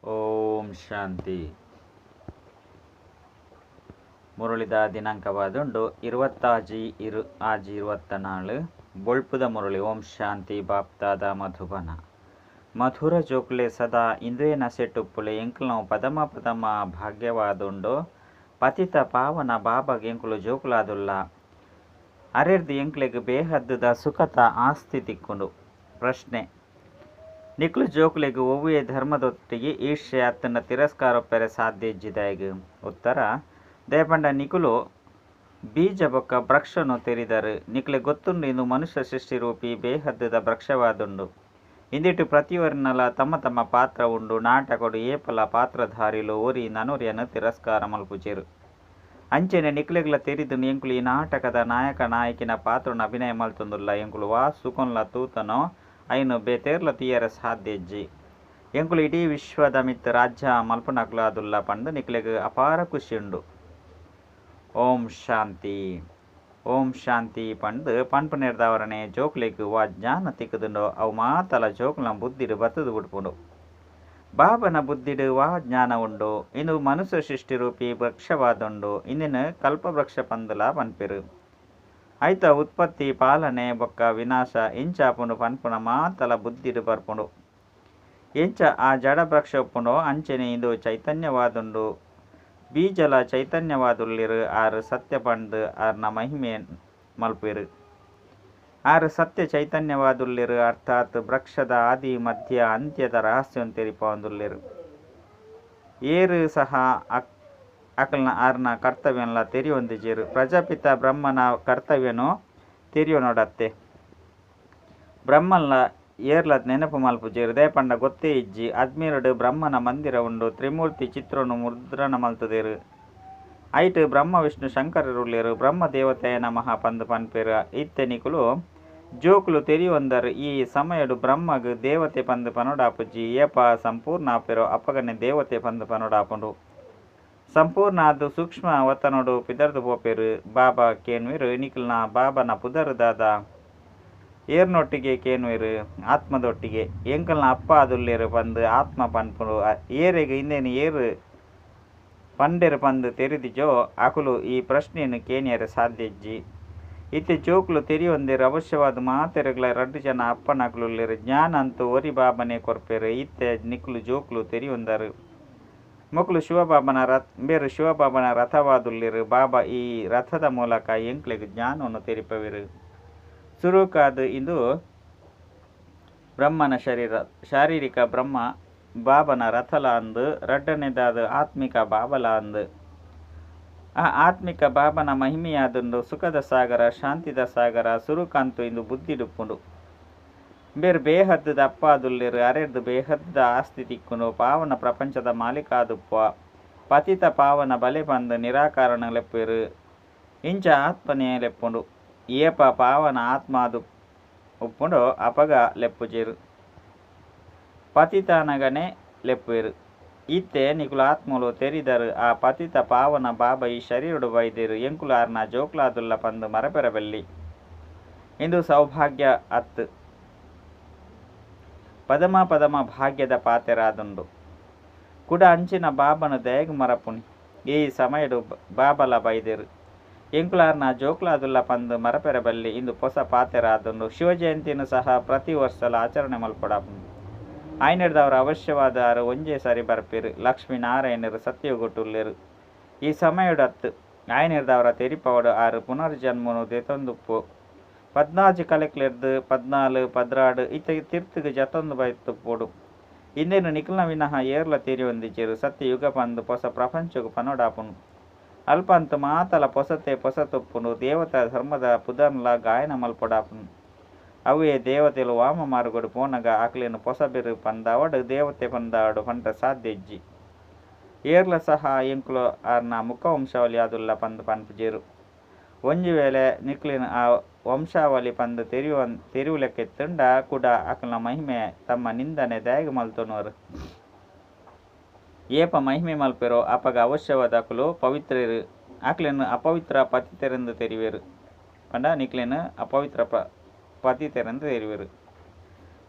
ಓಂ ಶಾಂತಿ. ಮುರಳಿದ ದಿನಾಂಕವಾದುಂಡು 26 6 24 ಬೊಳ್ಪುದ ಮುರಳಿ. ಓಂ ಶಾಂತಿ. ಬಾಪ್ತಾದ ಮಧುಬನ ಮಧುರ ಜೋಕ್ಲೆ ಸದಾ ಇಂದುವೆ ನಸೆಟುಪ್ಪುಲೆ ಎಂಕಲ್ನವು ಪದಮ ಪದಮ ಭಾಗ್ಯವಾದುಂಡು. ಪತಿತ ಪಾವನ ಬಾಬಾಗ್ ಎಂಕುಲು ಜೋಕುಲಾದುಲ್ಲ. ಅರೆರ್ದು ಎಂಕ್ಲೆಗ್ ಬೇಹದ್ದುದ ಸುಖತ ಆಸ್ತಿ ತಿಕ್ಕುಂಡು. ಪ್ರಶ್ನೆ: ನಿಕ್ಲು ಜೋಕುಲೆಗ್ ಒವ್ವೆ ಧರ್ಮದೊಟ್ಟಿಗೆ ಈರ್ಷೆ ಅತ್ತಂಡ ತಿರಸ್ಕಾರೊಪ್ಪೆರೆ ಸಾಧ್ಯ ಇಜ್ಜಿದಾಯಗ್? ಉತ್ತರ: ದಯಪಂಡ ನಿಕುಲು ಬೀಜ ಬೊಕ್ಕ ವೃಕ್ಷನು ತೆರಿದರು. ನಿಕ್ಲೆ ಗೊತ್ತುಂಡು ಇಂದು ಮನುಷ್ಯ ಸೃಷ್ಟಿರೂಪಿ ಬೇಹದ್ದುದ ವೃಕ್ಷವಾದುಂಡು. ಇಂದೆಟ್ ಪ್ರತಿಯೊರಿನಲ ತಮ್ಮ ತಮ್ಮ ಪಾತ್ರ ಉಂಡು. ನಾಟಕಡು ಏಪಲ ಪಾತ್ರಧಾರಿಲು ಒರಿ ನನೊರಿಯನ್ ತಿರಸ್ಕಾರ ಮಲ್ಪುಜೆರ್. ಅಂಚನೆ ನಿಕ್ಲೆಗ್ಲ ತೆರಿದುಂಡು ಎಂಕುಲು ಈ ನಾಟಕದ ನಾಯಕ ನಾಯಕಿನ ಪಾತ್ರನು ಅಭಿನಯ ಮಲ್ತೊಂದುಲ್ಲ. ಎಂಕುಲು ವಾ ಸುಖನ್ಲ ತೂತನೋ ಅಯಿನ್ ಬೇತೇರ್ಲ ತೂಯೆರೆ ಸಾಧ್ಯ ಇಜ್ಜಿ. ಎಂಕುಲು ಇಡೀ ವಿಶ್ವದ ಮಿತ್ತ್ ರಾಜ್ಯ ಮಲ್ಪುನಕುಲಾದುಲ್ಲ ಪಂದ್ ನಿಕ್ಲೆಗ್ ಅಪಾರ ಖುಷಿ ಉಂಡು. ಓಂ ಶಾಂತಿ. ಓಂ ಶಾಂತಿ ಪಂದ್ ಪನ್ಪುನೆರ್ದಾವರನೆ ಜೋಕ್ಲೆಗ್ ವಾ ಜ್ಞಾನ ತಿಕ್ಕುದುಂಡೋ ಅವು ಮಾತಲ ಜೋಕ್ಲೆನ ಬುದ್ಧಿಡ್ ಬತ್ತುದು ಬುಡ್ಪುಂಡು. ಬಾಬನ ಬುದ್ಧಿಡ್ ವಾ ಜ್ಞಾನ ಉಂಡು? ಇಂದು ಮನುಷ್ಯ ಸೃಷ್ಟಿರೂಪಿ ವೃಕ್ಷವಾದುಂಡು. ಇಂದೆನ್ ಕಲ್ಪವೃಕ್ಷ ಪಂದುಲ ಪನ್ಪೆರ್. ಐತ ಉತ್ಪತ್ತಿ ಪಾಲನೆ ಬೊಕ್ಕ ವಿನಾಶ ಎಂಚಾಪುಂಡು ಪನ್ಪುನ ಮಾತಲ ಬುದ್ಧಿಡ್ ಬರ್ಪುಂಡು. ಎಂಚ ಆ ಜಡ ವೃಕ್ಷ ಉಪ್ಪುಂಡೋ ಅಂಚನೆ ಇಂದು ಚೈತನ್ಯವಾದುಂಡು. ಬೀಜಲ ಚೈತನ್ಯವಾದುಲ್ಲೆರ್. ಆರ್ ಸತ್ಯ ಪಂದ್ ಆರ್ನ ಮಹಿಮೆ ಮಲ್ಪೆರ್. ಆರ್ ಸತ್ಯ ಚೈತನ್ಯವಾದುಲ್ಲೆರ್. ಅರ್ಥಾತ್ ವೃಕ್ಷದ ಆದಿ ಮಧ್ಯ ಅಂತ್ಯದ ರಹಸ್ಯನ್ ತೆರಿಪಾವೊಂದುಲ್ಲೆರ್. ಏರ್ ಸಹ ಅಕಲ್ನ ಆರ್ನ ಕರ್ತವ್ಯನ್ಲ ತೆರಿಯೊಂದಿಜೆರ್. ಪ್ರಜಾಪಿತ ಬ್ರಹ್ಮನ ಕರ್ತವ್ಯನು ತೆರಿಯೊನೊಡತ್ತೆ. ಬ್ರಹ್ಮನ್ಲ ಏರ್ಲ ನೆನಪು ಮಲ್ಪುಜೆರ್. ದಯಪಂಡ ಗೊತ್ತೇ ಇಜ್ಜಿ. ಅಜ್ಮೀರ್ಡ್ ಬ್ರಹ್ಮನ ಮಂದಿರ ಉಂಡು. ತ್ರಿಮೂರ್ತಿ ಚಿತ್ರನು ಮುದ್ರಣ ಮಲ್ತುದೆರ್. ಐಟ್ ಬ್ರಹ್ಮ ವಿಷ್ಣು ಶಂಕರರುಲ್ಲೆರ್. ಬ್ರಹ್ಮ ದೇವತೆಯ ನಮಃ ಪಂದ್ ಪನ್ಪೆರ್. ಇತ್ತೆ ನಿಕುಲು ಜೋಕುಲು ತೆರಿಯೊಂದರ್ ಈ ಸಮಯಡ್ ಬ್ರಹ್ಮಗ್ ದೇವತೆ ಪಂದ್ ಪನೊಡಾಪುಜಿ. ಏಪ ಸಂಪೂರ್ಣ ಆಪೆರೋ ಅಪಗನೆ ದೇವತೆ ಪಂದ್ ಪನೊಡಾಪುಂಡು. ಸಂಪೂರ್ಣ ಆದ್ ಸೂಕ್ಷ್ಮ ವತನೊಡು ಪಿದರ್ದು ಪೋಪೆರ್. ಬಾಬಾ ಕೇನ್ವೆರ್ ನಿಕಲ್ನ ಬಾಬನ ಪುದರ್ ದಾದ? ಏರ್ನೊಟ್ಟಿಗೆ ಕೇನ್ವೆರ್? ಆತ್ಮದೊಟ್ಟಿಗೆ. ಎಂಕಲ್ನ ಅಪ್ಪ ಆದುಲ್ಲೆರ್ ಪಂದ್ ಆತ್ಮ ಪನ್ಪುಂಡು. ಏರೆಗ್ ಇಂದೆನ್ ಏರ್ ಪಂಡೆರ್ ಪಂದ್ ತೆರಿದಿಜೋ ಅಕುಲು ಈ ಪ್ರಶ್ನೆನ್ ಕೇನಿಯರೆ ಸಾಧ್ಯ ಇಜ್ಜಿ. ಇತ್ತೆ ಜೋಕುಲು ತೆರಿಯೊಂದೆರ್ ಅವಶ್ಯವಾದ್ ಮಾತೆರೆಗ್ಲಾ ರಡ್ಡ್ ಜನ ಅಪ್ಪನಕುಲುಲ್ಲೆರ್. ಜ್ಞಾನ ಅಂತೂ ಒರಿ ಬಾಬನೆ ಕೊರ್ಪೆರ್. ಇತ್ತೆ ನಿಕುಲು ಜೋಕುಲು ತೆರಿಯೊಂದರ್ ಮೊಕುಲು ಶಿವಬಾಬನ ಬೇರು ಶಿವಬಾಬನ ರಥವಾದುಲ್ಲೆರ್. ಬಾಬಾ ಈ ರಥದ ಮೂಲಕ ಎಂಕ್ಲೆಗ್ ಜ್ಞಾನವನ್ನು ತೆರಿಪವೆರ್. ಸುರುಕಾದ್ ಇಂದು ಬ್ರಹ್ಮನ ಶರೀರ, ಶಾರೀರಿಕ ಬ್ರಹ್ಮ ಬಾಬನ ರಥಲ ಅಂದ್, ರಡ್ಡನೇದಾದ ಆತ್ಮಿಕ ಬಾಬಲ ಅಂದ್. ಆ ಆತ್ಮಿಕ ಬಾಬನ ಮಹಿಮೆಯಾದುಂಡು ಸುಖದ ಸಾಗರ ಶಾಂತಿದ ಸಾಗರ. ಸುರುಕಂತು ಇಂದು ಬುದ್ಧಿಡುಪ್ಪುಂಡು. ಬೇರ್ ಬೇಹದ್ದುದ ಅಪ್ಪಾದುಲ್ಲೆರ್. ಅರೆರ್ದು ಬೇಹದ್ದುದ ಆಸ್ತಿ ತಿಕ್ಕುಂಡು. ಪಾವನ ಪ್ರಪಂಚದ ಮಾಲೀಕ ಆದುಪ್ಪ. ಪತಿತ ಪಾವನ ಬಲೆ ಪಂದ್ ನಿರಾಕಾರನ ಲೆಪ್ಪುವೆರ್. ಇಂಚ ಆತ್ಮನೇ ಲೆಪ್ಪುಂಡು. ಏಪ ಪಾವನ ಆತ್ಮ ಆದು ಉಪ್ಪುಂಡೋ ಅಪಗ ಲೆಪ್ಪುಜೆರ್. ಪತಿತಾನಗನೇ ಲೆಪ್ಪುವೆರ್. ಇತ್ತೆ ನಿಕುಲು ಆತ್ಮಲು ತೆರಿದರ್ ಆ ಪತಿತ ಪಾವನ ಬಾಬಾ ಈ ಶರೀರಡ್ ಬೈದೆರ್. ಎಂಕುಲು ಆರ್ನ ಜೋಕುಲಾದುಲ್ಲ ಪಂದ್ ಮರಪೆರೆ ಬಲ್ಲಿ. ಇಂದು ಸೌಭಾಗ್ಯ ಅತ್ತ್, ಪದಮ ಪದಮ ಭಾಗ್ಯದ ಪಾತೆರ ಆದುಂಡು. ಕುಡ ಅಂಚಿನ ಬಾಬನ ದಾಯೆಗ್ ಮರಪುನಿ? ಈ ಸಮಯಡ್ ಬಾಬಲ ಬೈದೆರ್. ಎಂಕುಲು ಆರ್ನ ಜೋಕುಲಾದುಲ್ಲ ಪಂದ್ ಮರಪೆರೆ ಬಲ್ಲಿ. ಇಂದು ಪೊಸ ಪಾತೆರ ಆದುಂಡು. ಶಿವಜಯಂತಿನ್ ಸಹ ಪ್ರತಿ ವರ್ಷಲ ಆಚರಣೆ ಮಲ್ಪೊಡಾಪುಂಡು. ಆಯಿನೆಡ್ದಾವರ ಅವಶ್ಯವಾದ ಆರ್ ಒಂಜೇ ಸಾರಿ ಬರ್ಪೆರ್. ಲಕ್ಷ್ಮೀ ನಾರಾಯಣರು ಸತ್ಯಯುಗಟುಲ್ಲೆರ್. ಈ ಸಮಯಡ್ ಅತ್ತ್. ಆಯಿನೆಡ್ದಾವರ ತೆರಿಪಾವೊಡು ಆರ್ ಪುನರ್ಜನ್ಮನು ದೆತೊಂದುಪ್ಪು 14 ಕಲೆಕ್ಲೆರ್ದ್ 14 12 ಇತ್ತೆ ತಿರ್ತುಗು ಜತ್ತೊಂದು ಬೈತುಪ್ಪೊಡು. ಇಂದೆನ್ ನಿಕಲ್ನ ವಿನಃ ಏರ್ಲ ತೆರಿಯೊಂದಿಜೆರ್. ಸತ್ಯಯುಗ ಪಂದ್ ಪೊಸ ಪ್ರಪಂಚಗ್ ಪನೊಡಾಪುಂಡು. ಅಲ್ಪ ಅಂತು ಮಾತಲ ಪೊಸತೆ ಪೊಸತುಪ್ಪುಂಡು. ದೇವತಾ ಧರ್ಮದ ಪುದರ್ನ್ಲ ಗಾಯನ ಮಲ್ಪೊಡಾಪುಂಡು. ಅವ್ವೇ ದೇವತೆಲು ವಾಮ ಮಾರ್ಗಡ್ ಪೋನಗ ಅಕ್ಲೆನ್ ಪೊಸಬೆರ್ ಪಂದಾವಡ್ ದೇವತೆ ಪಂದಾವಡ್ ಪಂಡ್ರೆ ಸಾಧ್ಯ ಇಜ್ಜಿ. ಏರ್ಲ ಸಹ ಎಂಕುಲು ಆರ್ನ ಮುಖ ವಂಶಾವಳಿ ಆದುಲ್ಲ ಪಂದ್ ಪನ್ಪುಜೆರ್. ಒಂಜಿ ವೇಳೆ ನಿಕ್ಲೆನ್ ಆ ವಂಶಾವಳಿ ಪಂದ್ ತೆರಿಯುಲೆಕ್ಕ ಇತ್ತುಂಡ ಕುಡ ಅಕಲ್ನ ಮಹಿಮೆ ತಮ್ಮ ನಿಂದನೆ ದಾಯೆಗ್ ಮಲ್ತೊನುವರ್? ಏಪ ಮಹಿಮೆ ಮಲ್ಪೆರೋ ಅಪಗ ಅವಶ್ಯವಾದ ಅಕುಲು ಪವಿತ್ರೆರ್. ಅಕ್ಲೆನ್ ಅಪವಿತ್ರ ಪತಿತೆರೆಂದು ತೆರಿವೆರ್. ಪಂಡ ನಿಕ್ಲೆನ್ ಅಪವಿತ್ರ ಪತಿತೆರೆಂದು ತೆರಿವೆರ್.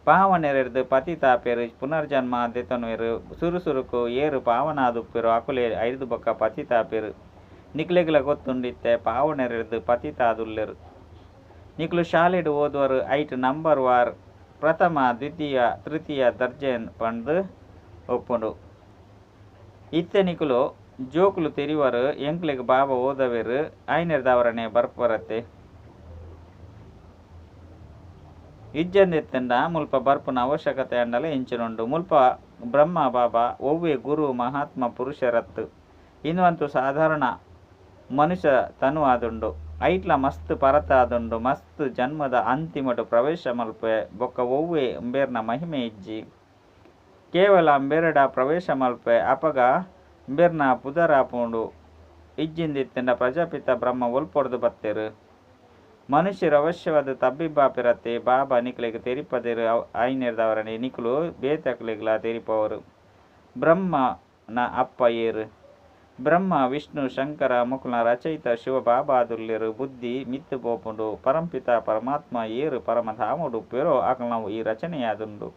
ಪಾವನೆರೆರ್ದ್ ಪತಿತಾಪೆರ್ ಪುನರ್ಜನ್ಮ ದೆತೊನುವೆರ್. ಸುರು ಸುರುಕು ಏರ್ ಪಾವನಾದುಪ್ಪೆರೋ ಅಕುಲೇ ಐರ್ದ್ ಬೊಕ್ಕ ಪತಿತಾಪೆರ್. ನಿಕ್ಲೆಗ್ಲ ಗೊತ್ತುಂಡು ಇತ್ತೆ ಪಾವನೆರೆರ್ದ್ ಪತಿತಾದುಲ್ಲೆರ್. ನಿಕುಲು ಶಾಲೆಡ್ ಓದುವರು ಐಟ್ ನಂಬರ್ ವಾರ್ ಪ್ರಥಮ ದ್ವಿತೀಯ ತೃತೀಯ ದರ್ಜೆ ಪಂದ್ ಉಪ್ಪುಂಡು. ಇತ್ತೆ ನಿಕುಲು ಜೋಕುಲು ತೆರಿವರು ಎಂಕ್ಲೆಗ್ ಬಾಬಾ ಓದವೆರ್ ಆಯಿನೆರ್ದಾವರನೆ ಬರ್ಪರತ್ತೆ. ಇಜ್ಜಂದಿತ್ತುಂಡ ಮುಲ್ಪ ಬರ್ಪುನ ಅವಶ್ಯಕತೆ ಆಂಡಲ ಎಂಚಿನ ಉಂಡು. ಮುಲ್ಪ ಬ್ರಹ್ಮ ಬಾಬಾ ಒವ್ವೆ ಗುರು ಮಹಾತ್ಮ ಪುರುಷರತ್ತ್. ಇಂದು ಅಂತೂ ಸಾಧಾರಣ ಮನುಷ್ಯ ತನು ಆದುಂಡು. ಐಟ್ಲ ಮಸ್ತ್ ಪರತ ಆದುಂಡು. ಮಸ್ತ್ ಜನ್ಮದ ಅಂತಿಮಡ್ ಪ್ರವೇಶ ಮಲ್ಪುವೆ ಬೊಕ್ಕ ಒವ್ವೆ ಇಂಬೇರ್ನ ಮಹಿಮೆ ಇಜ್ಜಿ. ಕೇವಲ ಇಂಬೇರ್ಡ ಪ್ರವೇಶ ಮಲ್ಪುವೆ ಅಪಗ ಇಂಬೇರ್ನ ಪುದರಾಪುಂಡು. ಇಜ್ಜಿಂದಿತ್ತುಂಡ ಪ್ರಜಾಪಿತ ಬ್ರಹ್ಮ ಒಲ್ಪೊರ್ದು ಬತ್ತೆರ್. ಮನುಷ್ಯರು ಅವಶ್ಯವಾದ ತಬ್ಬಿಬ್ಬಾಪೆರತ್ತೆ ಬಾಬಾ ನಿಕ್ಲೆಗ್ ತೆರಿಪದೆರ್ ಆಯಿನೆರ್ದಾವರನೆ ನಿಕುಲು ಬೇತೆಕ್ಲೆಗ್ಲಾ ತೆರಿಪವರು. ಬ್ರಹ್ಮನ ಅಪ್ಪ ಏರ್. ಬ್ರಹ್ಮ ವಿಷ್ಣು ಶಂಕರ ಮೊಕುಲ್ನ ರಚಯಿತ ಶಿವ ಬಾಬಾ ಆದುಲ್ಲೆರ್. ಬುದ್ಧಿ ಮಿತ್ತ್ ಪೋಪುಂಡು. ಪರಂಪಿತ ಪರಮಾತ್ಮ ಏರ್ ಪರಮಧಾಮಡ್ ಉಪ್ಪುವೆರೋ ಅಕಲ್ನವು ಈ ರಚನೆಯಾದುಂಡು.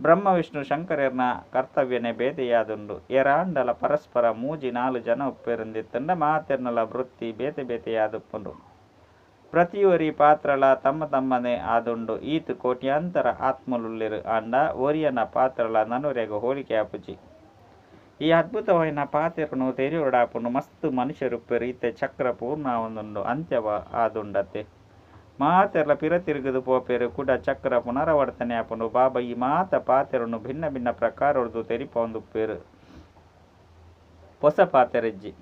ಬ್ರಹ್ಮ ವಿಷ್ಣು ಶಂಕರೆರ್ನ ಕರ್ತವ್ಯನೇ ಬೇತೆಯಾದುಂಡು. ಏರಾಂಡಲ ಪರಸ್ಪರ ಮೂಜಿ ನಾಲ್ ಜನ ಉಪ್ಪೆರಿಂದಿತ್ತುಂಡ ಮಾತೆರ್ನಲ ವೃತ್ತಿ ಬೇತೆ ಬೇತೆಯಾದುಪ್ಪುಂಡು. ಪ್ರತಿಯೊರಿ ಪಾತ್ರಲ ತಮ್ಮ ತಮ್ಮನೇ ಆದುಂಡು. ಈತ್ ಕೋಟ್ಯಾಂತರ ಆತ್ಮಲುಲ್ಲೆರ್ ಆಂಡ ಒರಿಯನ ಪಾತ್ರಲ ನನೊರಿಯಗ್ ಹೋಲಿಕೆ ಆಪುಜಿ. ಈ ಅದ್ಭುತವಾಯಿನ ಪಾತೆರನು ತೆರಿಯೊಡಾಪುಂಡು. ಮಸ್ತ್ ಮನುಷ್ಯರುಪ್ಪೆರ್ ಇತ್ತೆ ಚಕ್ರ ಪೂರ್ಣ ಆವೊಂದುಂಡು ಅಂತ್ಯವ ಆದುಂಡತೆ. ಮಾತೆರ್ಲ ಪಿರ ತಿರುಗುದು ಪೋಪೆರ್ ಕುಡ ಚಕ್ರ ಪುನರಾವರ್ತನೆ ಆಪುಂಡು. ಬಾಬಾ ಈ ಮಾತ ಪಾತೆರನು ಭಿನ್ನ ಭಿನ್ನ ಪ್ರಕಾರೊರ್ದು ತೆರಿಪಾವೊಂದುಪ್ಪೆರ್. ಪೊಸ ಪಾತೆರ ಇಜ್ಜಿ.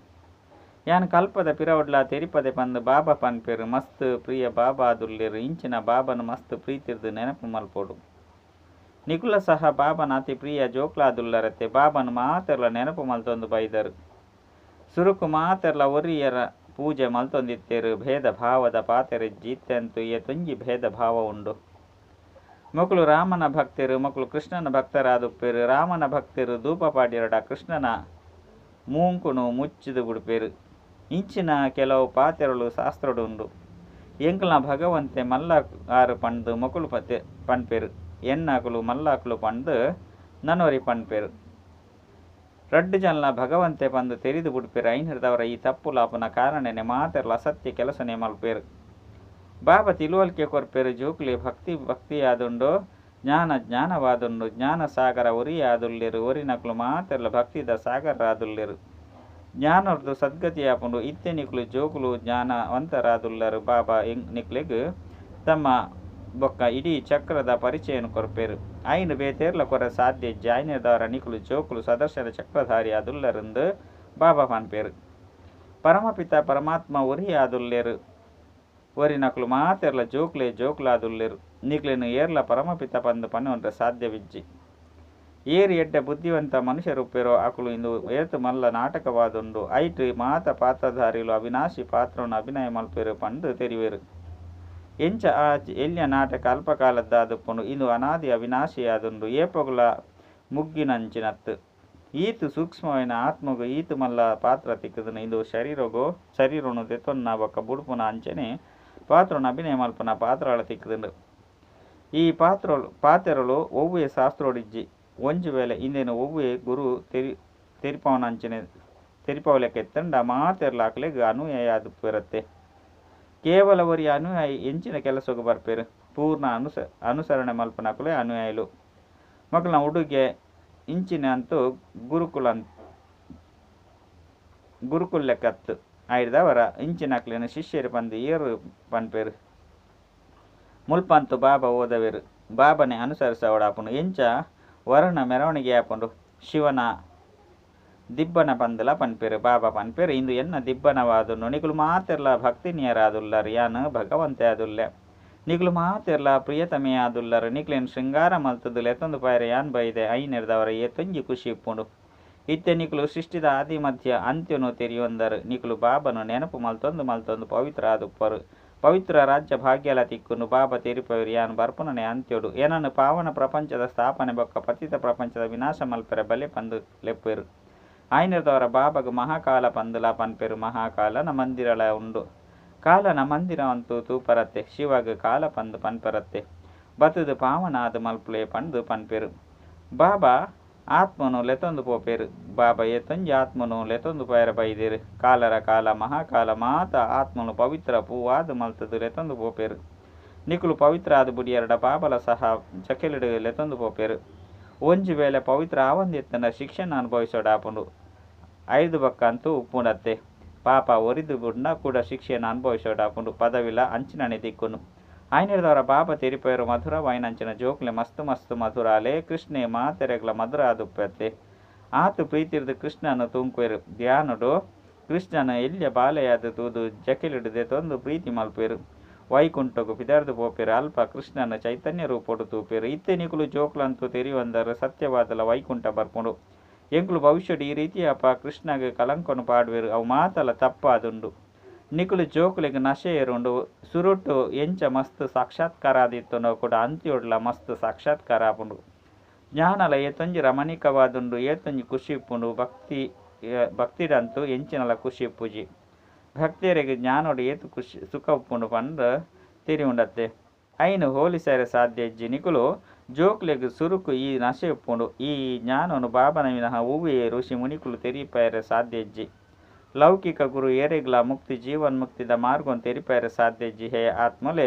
ಯಾನ್ ಕಲ್ಪದ ಪಿರವುಡ್ಲ ತೆರಿಪದೆ ಪಂದ್ ಬಾಬಾ ಪನ್ಪೆರ್. ಮಸ್ತ್ ಪ್ರಿಯ ಬಾಬಾ ಆದುಲ್ಲೆರ್. ಇಂಚಿನ ಬಾಬಾನ ಮಸ್ತ್ ಪ್ರೀತಿರ್ದ್ ನೆನಪು ಮಲ್ಪೊಡು. ನಿಕುಲ ಸಹ ಬಾಬಾನ ಅತಿ ಪ್ರಿಯ ಜೋಕ್ಲಾದುಲ್ಲರತೆ. ಬಾಬಾನ್ ಮಾತೆರ್ಲ ನೆನಪು ಮಲ್ತೊಂದು ಬೈದರ್. ಸುರುಕು ಮಾತೆರ್ಲ ಒರಿಯನ ಪೂಜೆ ಮಲ್ತೊಂದಿತ್ತೆರ್. ಭೇದ ಭಾವದ ಪಾತೆರ ಇಜ್ಜಿ. ಇತ್ತೆ ಅಂತೂ ಏತೊಂಜಿ ಭೇದ ಭಾವ ಉಂಡು. ಮೊಕುಲು ರಾಮನ ಭಕ್ತೆರ್ ಮೊಕುಲು ಕೃಷ್ಣನ ಭಕ್ತರಾದುಪ್ಪೆರ್. ರಾಮನ ಭಕ್ತೆರ್ ಧೂಪ ಪಾಡ್ಯೆರಡ ಕೃಷ್ಣನ ಮೂಂಕುನು ಮುಚ್ಚಿದ್ ಬುಡ್ಪೆರ್. ಇಂಚಿನ ಕೆಲವು ಪಾತೆರಲು ಶಾಸ್ತ್ರಡ್ ಉಂಡು. ಎಂಕಲ್ನ ಭಗವಂತೆ ಮಲ್ಲ ಆರ್ ಪಂದ್ ಮೊಕುಲು ಪನ್ಪೆರ್. ಎನ್ನಕುಲು ಮಲ್ಲಕುಲು ಪಂದ್ ನನೊರಿ ಪನ್ಪೆರ್. ರಡ್ಡ್ ಜನಲ ಭಗವಂತೆ ಪಂದ್ ತೆರಿದ್ ಬುಡ್ಪೆರ್. ಐನೆರ್ದಾವರ ಈ ತಪ್ಪುಲಾಪುನ ಕಾರಣನೆ ಮಾತೆರ್ಲ ಅಸತ್ಯ ಕೆಲಸನೆ ಮಲ್ಪುವೆರ್. ಬಾಬಾ ತಿಳುವಳಿಕೆ ಕೊರ್ಪೆರ್ ಜೋಕುಲೆ ಭಕ್ತಿ ಭಕ್ತಿಯಾದುಂಡು ಜ್ಞಾನ ಜ್ಞಾನವಾದುಂಡು. ಜ್ಞಾನ ಸಾಗರ ಒರಿಯಾದುಲ್ಲೆರ್. ಒರಿನಕುಲು ಮಾತೆರ್ಲ ಭಕ್ತಿದ ಸಾಗರರಾದುಲ್ಲೆರ್. ಜ್ಞಾನೊರ್ದು ಸದ್ಗತಿ ಆಪುಂಡು. ಇತ್ತೆ ನಿಕುಲು ಜೋಕುಲು ಜ್ಞಾನವಂತರಾದುಲ್ಲರ್. ಬಾಬಾ ನಿಕ್ಲೆಗ್ ತಮ್ಮ ಬೊಕ್ಕ ಇಡೀ ಚಕ್ರದ ಪರಿಚಯನ್ ಕೊರ್ಪೆರ್. ಐನ್ ಬೇತೇರ್ಲ ಕೊರೆ ಸಾಧ್ಯ ಇಜ್ಜಿ. ಐನೆರ್ದಾವರ ನಿಕುಲು ಜೋಕುಲು ಸದರ್ಶನ ಚಕ್ರಧಾರಿ ಆದುಲ್ಲರಿಂದ್ ಬಾಬಾ ಪನ್ಪೆರ್. ಪರಮಪಿತ ಪರಮಾತ್ಮ ಒರಿಯಾದುಲ್ಲೆರ್. ಒರಿನಕುಲು ಮಾತೆರ್ಲ ಜೋಕುಲೇ ಜೋಕುಲಾದುಲ್ಲೆರ್. ನಿಕ್ಲೆನ್ ಏರ್ಲ ಪರಮಪಿತ ಪಂದ್ ಪನೊಂರೆ ಸಾಧ್ಯವಿಜ್ಜಿ. ಏರ್ ಎಡ್ಡೆ ಬುದ್ಧಿವಂತ ಮನುಷ್ಯರುಪ್ಪೆರೋ ಅಕುಲು ಇಂದು ಏತ್ ಮಲ್ಲ ನಾಟಕವಾದುಂಡು. ಐಟ್ ಮಾತ ಪಾತ್ರಧಾರಿಲು ಅವಿನಾಶಿ ಪಾತ್ರನ್ ಅಭಿನಯ ಮಲ್ಪುವೆರ್ ಪಂದ್ ತೆರಿವೆರ್. ಎಂಚ ಆ ಎಲ್ಯ ನಾಟಕ ಅಲ್ಪಕಾಲದ್ದಾದುಪ್ಪುಂಡು. ಇಂದು ಅನಾದಿ ಅವಿನಾಶಿಯಾದುಂಡು. ಏಪೊಗುಲ ಮುಗ್ಗಿನಂಚಿನತ್. ಈತ್ ಸೂಕ್ಷ್ಮವಾಯಿನ ಆತ್ಮಗ್ ಈತ್ ಮಲ್ಲ ಪಾತ್ರ ತಿಕ್ಕುದುಂಡು. ಇಂದು ಶರೀರಗು ಶರೀರನು ದೆತೊನ್ನ ಬೊಕ್ಕ ಬುಡ್ಪುನ ಅಂಚನೆ ಪಾತ್ರನ್ ಅಭಿನಯ ಮಲ್ಪುನ ಪಾತ್ರಲ ತಿಕ್ಕುದುಂಡು. ಈ ಪಾತ್ರಲು ಪಾತೆರಲು ಒವ್ವೆ ಶಾಸ್ತ್ರೊಡಿಜ್ಜಿ. ಒಂಜಿ ವೇಳೆ ಇಂದೆನ್ ಒವ್ವೆ ಗುರು ತೆರಿಪಾವನಂಚನೆ ತೆರಿಪಾವಲೆಕ ಇತ್ತುಂಡ ಮಾತೆರ್ಲ ಅಕ್ಲೆಗ್ ಅನುಯಾಯಿ ಆದುಪ್ಪುವೆರತ್ತೆ. ಕೇವಲ ಒರಿ ಅನುಯಾಯಿ ಎಂಚಿನ ಕೆಲಸಗ್ ಬರ್ಪೆರ್. ಪೂರ್ಣ ಅನುಸರಣೆ ಮಲ್ಪುನಕುಲೇ ಅನುಯಾಯಿಲು. ಮೊಕಲ್ನ ಉಡುಗೆ ಇಂಚಿನ ಅಂತೂ ಗುರುಕುಲ್ ಲೆಕ್ಕತ್ತು. ಐರ್ದಾವರ ಇಂಚಿನಕ್ಲೆನ ಶಿಷ್ಯರು ಪಂದ್ ಏರ್ ಪನ್ಪೆರ್. ಮುಲ್ಪಂತು ಬಾಬಾ ಓದವೆರ್. ಬಾಬಾನೆ ಅನುಸರಿಸವಡಾಪುಂಡು. ಎಂಚ ವರನ ಮೆರವಣಿಗೆ ಆಪುಂಡು. ಶಿವನ ದಿಬ್ಬಣ ಪಂದ್ಲ ಪನ್ಪೆರ್. ಬಾಬಾ ಪನ್ಪೆರ್ ಇಂದು ಎನ್ನ ದಿಬ್ಬಣವಾದುಂಡು. ನಿಕುಲು ಮಾತೆರ್ಲ ಭಕ್ತಿನಿಯರಾದುಲ್ಲರ್. ಯಾನ್ ಭಗವಂತೆ ಆದುಲ್ಲೆ. ನಿಕುಲು ಮಾತೆರ್ಲ ಪ್ರಿಯತಮೆ ಆದುಲ್ಲರ್. ನಿಕ್ಲೆನ್ ಶೃಂಗಾರ ಮಲ್ತುದು ಲೆತೊಂದು ಪೋಯೆರೆ ಯಾನ್ ಬೈದೆ. ಐನೆರ್ದಾವರ ಏತೊಂಜಿ ಖುಷಿ ಇಪ್ಪುಂಡು. ಇತ್ತೆ ನಿಕುಲು ಸೃಷ್ಟಿದ ಆದಿ ಮಧ್ಯ ಅಂತ್ಯನು ತೆರಿಯೊಂದರ್. ನಿಕುಲು ಬಾಬಾನ ನೆನಪು ಮಲ್ತೊಂದು ಮಲ್ತೊಂದು ಪವಿತ್ರ ಆದುಪ್ಪರು. ಪವಿತ್ರ ರಾಜ್ಯ ಭಾಗ್ಯಲ ತಿಕ್ಕುಂಡು. ಬಾಬಾ ತೆರಿಪವೆರ್ ಯಾನ್ ಬರ್ಪುನನೇ ಅಂತ್ಯೊಡು. ಎನನ್ ಪಾವನ ಪ್ರಪಂಚದ ಸ್ಥಾಪನೆ ಬೊಕ್ಕ ಪತಿತ ಪ್ರಪಂಚದ ವಿನಾಶ ಮಲ್ಪೆರೆ ಬಲೆ ಪಂದ್ ಲೆಪ್ಪುವೆರ್. ಐನೆರ್ದಾವರ ಬಾಬಾಗ್ ಮಹಾಕಾಲ ಪಂದ್ಲ ಪನ್ಪೆರ್. ಮಹಾಕಾಲನ ಮಂದಿರಲ ಉಂಡು. ಕಾಲನ ಮಂದಿರ ಅಂತೂ ತೂಪರತ್ತೆ. ಶಿವಗ್ ಕಾಲ ಪಂದ್ ಪನ್ಪರತ್ತೆ. ಬತ್ತ್ದ್ ಪಾವನ ಆದ್ ಮಲ್ಪುಲೆ ಪಂಡ್ದ್ ಪನ್ಪೆರ್. ಬಾಬಾ ಆತ್ಮೊನು ಲೆತೊಂದು ಪೋಪೆರ್. ಬಾಬಾ ಏತೊಂಜಿ ಆತ್ಮೊನು ಲೆತೊಂದು ಪೋಯೆರೆ ಬೈದೆರ್. ಕಾಲರ ಕಾಲ ಮಹಾಕಾಲ ಮಾತ ಆತ್ಮೊನು ಪವಿತ್ರ ಪೂವಾದ್ ಮಲ್ತ್ದ್ ಲೆತೊಂದು ಪೋಪೆರ್. ನಿಕುಲು ಪವಿತ್ರ ಆದ್ ಬುಡಿಯರ್ಡ ಬಾಬಾಲ ಸಹ ಜಕ್ಕೆಲುಡ್ ಲೆತೊಂದು ಪೋಪೆರ್. ಒಂಜಿ ವೇಳೆ ಪವಿತ್ರ ಆವಂದಿತ್ತುಂಡ ಶಿಕ್ಷೆನ್ ಅನುಭವಿಸೋಡಾಪುಂಡು. ಐದು ಬೊಕ್ಕ ಅಂತೂ ಉಪ್ಪುಂಡತ್ತೆ. ಪಾಪ ಒರಿದು ಬುಡ್ಂಡ ಕೂಡ ಶಿಕ್ಷೆಯನ್ನು ಅನುಭವಿಸೋಡಾಪುಂಡು. ಪದವಿಲ ಅಂಚಿನನೆ ದಿಕ್ಕುನು. ಆಯ್ನಿಡ್ದವರ ಬಾಬಾ ತೆರಿಪೇರು ಮಧುರವಾಯಿನಂಚಿನ ಜೋಕ್ಲೆ ಮಸ್ತ್ ಮಸ್ತ್ ಮಧುರಾಲೆ ಕೃಷ್ಣೆ ಮಾತೆರೆಗ್ಲ ಮಧುರ ಆದುಪ್ಪತ್ತೆ. ಆತ್ ಪ್ರೀತಿರ್ದ್ ಕೃಷ್ಣನ್ ತೂಂಕುವೆರ್. ಧ್ಯಾನೊಡು ಕೃಷ್ಣನ್ ಎಲ್ಯ ಬಾಲೆಯಾದ್ ತೂದು ಜಕ್ಕೆಲುಡು ದೆತೊಂದು ಪ್ರೀತಿ ಮಲ್ಪುವೆರ್. ವೈಕುಂಠಗ್ ಪಿದಾಡ್ದ್ ಪೋಪೆರ್. ಅಲ್ಪ ಕೃಷ್ಣನ್ ಚೈತನ್ಯ ರೂಪೊಡು ತೂಪೆರ್. ಇತ್ತೆ ನಿಕುಲು ಜೋಕ್ಲಂತೂ ತೆರಿಯೊಂದರ್ ಸತ್ಯವಾದಲ ವೈಕುಂಠ ಬರ್ಪುಂಡು. ಎಂಕುಲು ಭವಿಷ್ಯಡ್ ಈ ರೀತಿಯಪ್ಪ ಕೃಷ್ಣಗ್ ಕಲಂಕನ್ ಪಾಡುವೆರ್. ಅವು ಮಾತಲ ತಪ್ಪಾದುಂಡು. ನಿಕುಲು ಜೋಕ್ಲೆಗ್ ನಶೆ ಏರುಂಡು. ಸುರುಟು ಎಂಚ ಮಸ್ತ್ ಸಾಕ್ಷಾತ್ಕಾರ ಆದಿತ್ತುಂಡೋ ಕೂಡ ಅಂತ್ಯೊಡ್ಲ ಮಸ್ತ್ ಸಾಕ್ಷಾತ್ಕಾರ ಆಪುಂಡು. ಜ್ಞಾನಲ ಏತೊಂಜಿ ರಮಣೀಕವಾದುಂಡು, ಏತೊಂಜಿ ಖುಷಿ ಇಪ್ಪುಂಡು. ಭಕ್ತಿ ಭಕ್ತಿಡಂತೂ ಎಂಚಿನಲ ಖುಷಿ ಇಪ್ಪುಜಿ. ಭಕ್ತರಿಗೆ ಜ್ಞಾನೋಡು ಏತ್ ಖುಷಿ ಸುಖ ಉಪ್ಪುಂಡು ಪಂದ್ ತೆರಿಯುಂಡತ್ತೆ. ಐನ್ ಹೋಲಿಸರೆ ಸಾಧ್ಯ ಇಜ್ಜಿ. ನಿಕುಲು ಜೋಕ್ಲೆಗ್ ಸುರುಕು ಈ ನಶೆ ಉಪ್ಪುಂಡು. ಈ ಜ್ಞಾನೊನು ಬಾಬಾನ ವಿನಃ ಒವ್ವೇ ಋಷಿ ಮುನಿಕುಲು ತೆರಿಪಾಯೆರೆ ಸಾಧ್ಯ ಇಜ್ಜಿ. ಲೌಕಿಕ ಗುರು ಏರೆಗ್ಲಾ ಮುಕ್ತಿ ಜೀವನ್ ಮುಕ್ತಿದ ಮಾರ್ಗೊನು ತೆರಿಪಾಯೆರೆ ಸಾಧ್ಯ ಇಜ್ಜಿ. ಹೇ ಆತ್ಮಲೆ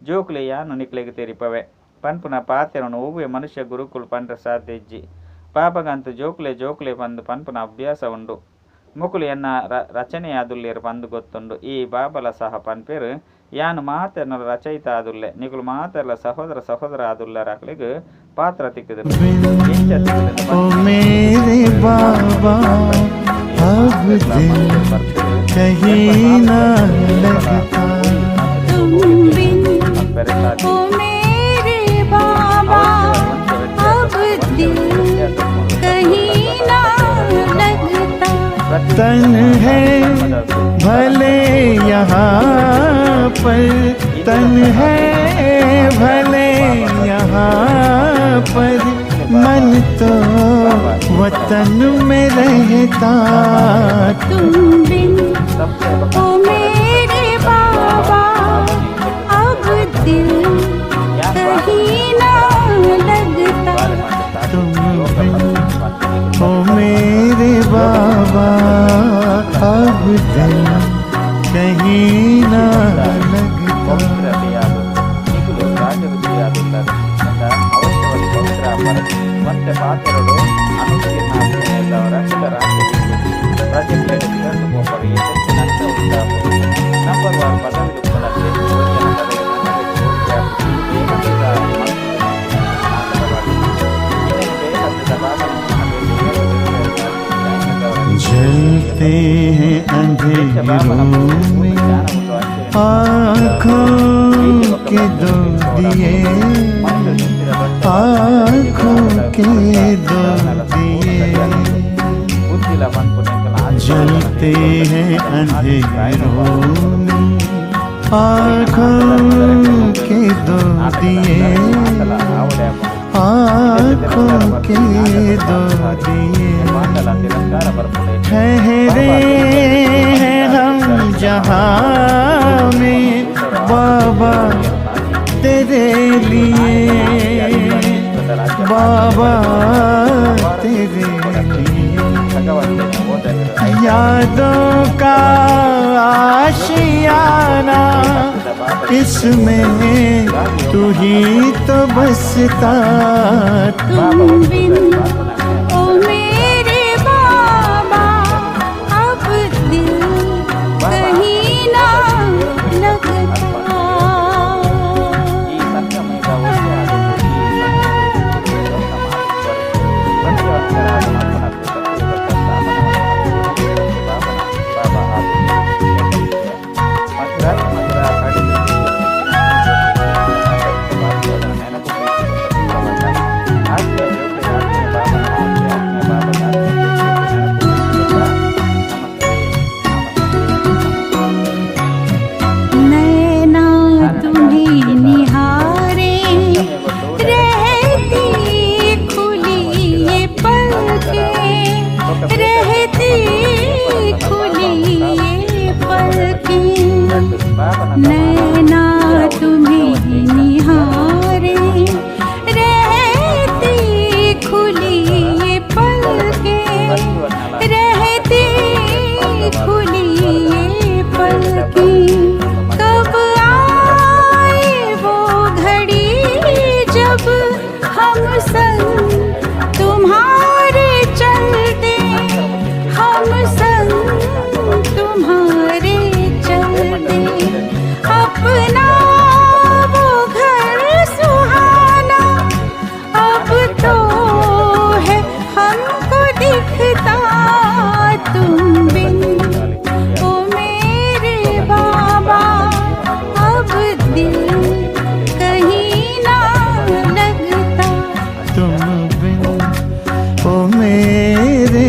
ಜೋಕ್ಲೆ ಯಾನು ನಿಕ್ಲೆಗ್ ತೆರಿಪವೆ ಪನ್ಪುನ ಪಾತೆರೊನು ಒವ್ವೇ ಮನುಷ್ಯ ಗುರುಕುಲು ಪಂಡ್ರೆ ಸಾಧ್ಯ ಇಜ್ಜಿ. ಬಾಬಾಗಂತೂ ಜೋಕ್ಲೆ ಜೋಕ್ಲೆ ಪಂದ್ ಪನ್ಪುನ ಅಭ್ಯಾಸ ಉಂಡು. ಮೊಕುಲು ಎನ್ನ ರಚನೆಯಾದುಲ್ಲೆರ್ ಪಂದ್ ಗೊತ್ತುಂಡು. ಈ ಬಾಬಲ ಸಹ ಪನ್ಪೆರ್ ಯಾನ್ ಮಾತೆರ್ನಲ ರಚಯಿತ ಆದುಲ್ಲೆ. ನಿಕುಲು ಮಾತೆರ್ಲ ಸಹೋದರ ಸಹೋದರ ಆದುಲ್ಲರ್. ಅಕ್ಲೆಗ್ ಪಾತ್ರ ತಿಕ್ಕುದುಂಡು. बिन ಎಂಚ ತಿಕ್ಕುದುಂಡು ओ ಪನ್ಪಿನ मेरे बाबा अब दिल कहीं ना लगता। तुम बिन ओ मेरे बाबा अब दिल कहीं ना लगता। तन है भले यहाँ पर, तन है भले यहाँ पर, मन तो वतन में रहता। तुम बिन ओ मेरे बाबा अब दिल कहीं ना लगता। तुम बिन ओ मेरे बाबा अब दिल कहीं ना लगता। ಪವಿತ್ರತೆಯಾದುಂಡು. ನಿಕುಲು ರಾಜಋಷಿಯಾದುಲ್ಲರ್ ಪಂಡ ಅವಶ್ಯವಾಗಿ ಪವಿತ್ರ ಆಪರ್. ಒಂತೆ ಪಾತೆರೊಡು ಅನುತ್ತೀರ್ಣ ಆಪಿನೆರ್ದಾವರ ಕುಡ ರಾಜ್ಯ ತಿಕ್ಕುಜಿ. ಪ್ರಜೆಕ್ಲೆಡ್ ಪಿದಡ್ದ್ ಪೋಪರ್. ಏತೊಂಜಿ ನಷ್ಟ ಉಂಡಾಪುಂಡು. Number war ಪದವಿಡ್ ಉಪ್ಪುನತ್ತೆ. ಒಂಜನ ಪದವಿ ನನರೆಗ್ ಪೂರ್ತಿ ಆಪುಜಿ. ಬೇಹದ್ದುದ ಮಲ್ತುದು ಮಲ್ತಿನಂಚಿನ ನಾಟಕವಾದುಂಡು. ಇಂದೆನ್ ಬೇಹದ್ದುದ ಬಾಬಾನ ವಿನಃ ಬೇತೆ ಏರ್ಲ ತೆರಿಪಾಯೆರೆ ಸಾಧ್ಯ ಇಜ್ಜಿ. ಆಯಿನೆಡ್ದಾವರ ನಿಕುಲು जलते हैं अंधेरों में आँखों के दो दिए, आँखों के दो दिए। जलते हैं अंधेरों में आँखों के दो दिए, आँखों के दो दिए। ठहरे हैं हम जहाँ में बाबा तेरे लिए, बाबा तेरे लिए। यादों का आशियाना इसमें तू ही तो बसता। तुम बिन ओ मेरे बाबा अब दिल कहीं ना लगता। ಈ ಸಂಗಮಯುಗ ಒಂದೇ ಆದದ್ದು. ಈ ಸಂಗಮಯುಗದಲ್ಲಿ ಲೋಕ ಮಾತುಗಳು ಸತ್ಯವಂತರಾದ ಮಲ್ಪನಕ್ಕು ಸತ್ಯಯುಗದ ಸ್ಥಾಪನೆ ಮಲ್ಪನಕ್ಕು ಸತ್ಯ ಬಾಬನ ಬಾಬಾ ಆದುಲ್ಲೆ ಎಡ್ಡೆ ವಿಷಯ. ಮಧುರಾತಿ ಮಧುರ ಕಡಿದು ನೆನಪು ಪ್ರೀತಿ ಬೊಕ್ಕ ತೀವ್ರವಾದ ಆತ್ಮೀಯ ಜೋಕ್ಲೆಗ್ ಆತ್ಮೀಯ ಬಾಬನ ನಮಸ್ತೆ. ಆತ್ಮೀಯ ಬಾಬಾದ ಆತ್ಮೀಯ ಜೋಕ್ಲೆಗ್ ನೆನಪು ಪ್ರೀತಿ ಬೊಕ್ಕ ನಮಸ್ತೆ, ನಮಸ್ತೆ, ನಮಸ್ತೆ. नैना तुम्हें निहारे रहती खुली ये पलकें। सके।